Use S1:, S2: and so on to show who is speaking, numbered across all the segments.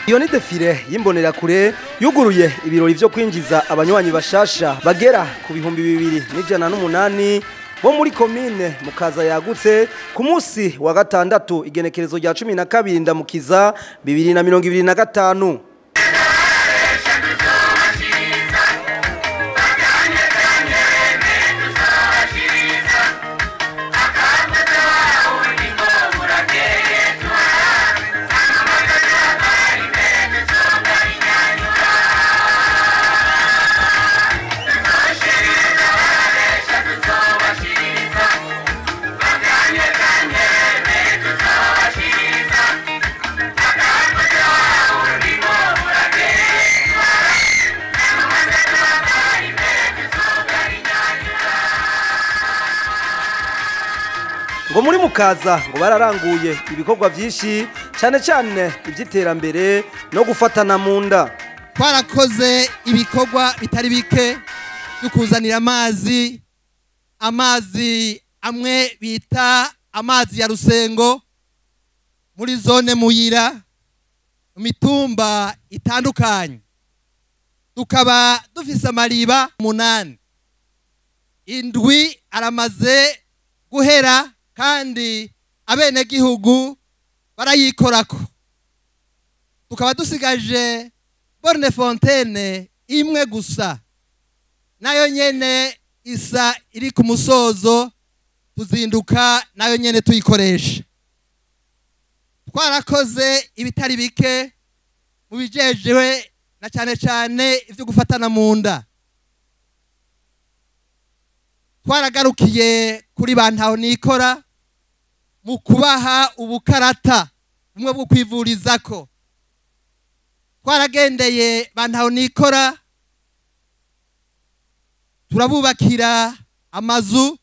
S1: Iyo ni défilé y'imbonerakure yuguruye ibirori vyo kwinjiza abanywanyi bashasha bagera ku 2108 bo muri komine Mukaza yagutse ku munsi wa gatandatu, igenekerezo rya 12 Ndamukiza 2025. Ngo muri Mukaza ngo bararanguye ibikorwa byinshi, cyane cyane iby'iterambere no gufatana mu nda.
S2: Twarakoze ibikorwa bitari bike byo kuzanira amazi, amazi amwe bita amazi ya Rusengo muri zone Muyira, mu mitumba itandukanye. Tukaba dufise amariba 8, 7 aramaze guhera kandi abenegihugu barayikorako. Tukaba dusigaje borne fontaine imwe gusa, nayo nyene isa iri ku musozo, tuzinduka nayo nyene tuyikoresha. Twarakoze ibitari bike mu bijejewe na cyane cyane ivyo gufatana mu nda. Twaragarukiye kuri bantaho nikora mu kubaha ubukarata bumwe bwo kwivurizako. Twaragendeye bantaho nikora turabubakira amazu,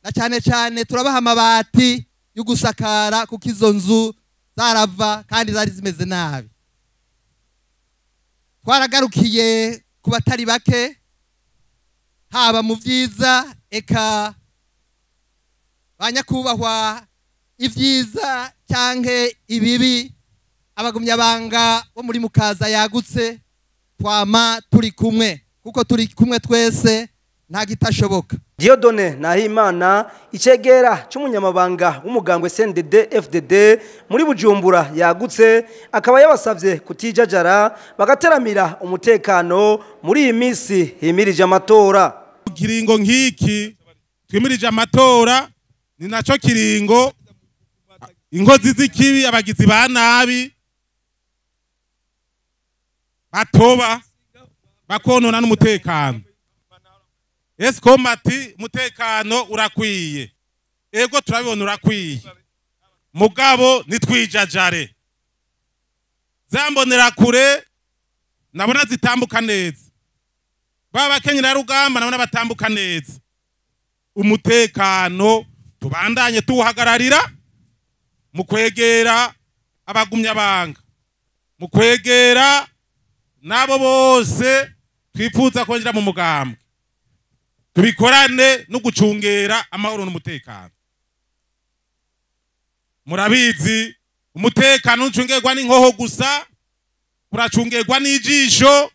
S2: na cyane cyane turabaha amabati yo gusakara kuko izo nzu zarava kandi zari zimeze nabi. Twaragarukiye ku batari bake, haba mu vyiza eka banyakubahwa, ivyiza canke ibibi, abagumyabanga bo muri Mukaza yagutse twama turi kumwe, kuko turi kumwe twese nta gitashoboka.
S1: Dieudonné Nahimana, icegera c'umunyamabanga w'umugambwe CNDD FDD muri Bujumbura yagutse, akaba yabasavye kutijajara bagateramira umutekano muri iyi misi himirije amatora.
S3: Kiringo nk'iki twimirije amatora ni naco kiringo inkozi z'ikibi, abagizi ba nabi batoba bakonona n'umutekano. Escom ati umutekano urakwiye, ego turabibona urakwiye, mugabo nitwijajare. Zambonera kure nabona zitambuka neza, baba kenyera rugamba nabona batambuka neza. Umutekano tubandanye tuwuhagararira mu kwegera abagumyabanga, mu kwegera nabo bose twifuza kwinjira mu mugambwe, tubikorane no gucungera amahoro n'umutekano. Murabizi umutekano ucungerwa n'inkoho gusa, uracungerwa n'ijisho,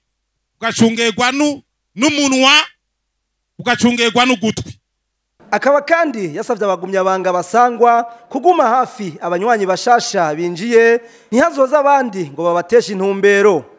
S3: ugacungerwa n'umunwa, ugacungerwa n'ugutwi.
S1: Akaba kandi yasavye abagumyabanga basangwa kuguma hafi abanywanyi bashasha binjiye, ntihazoza abandi ngo babateshe intumbero.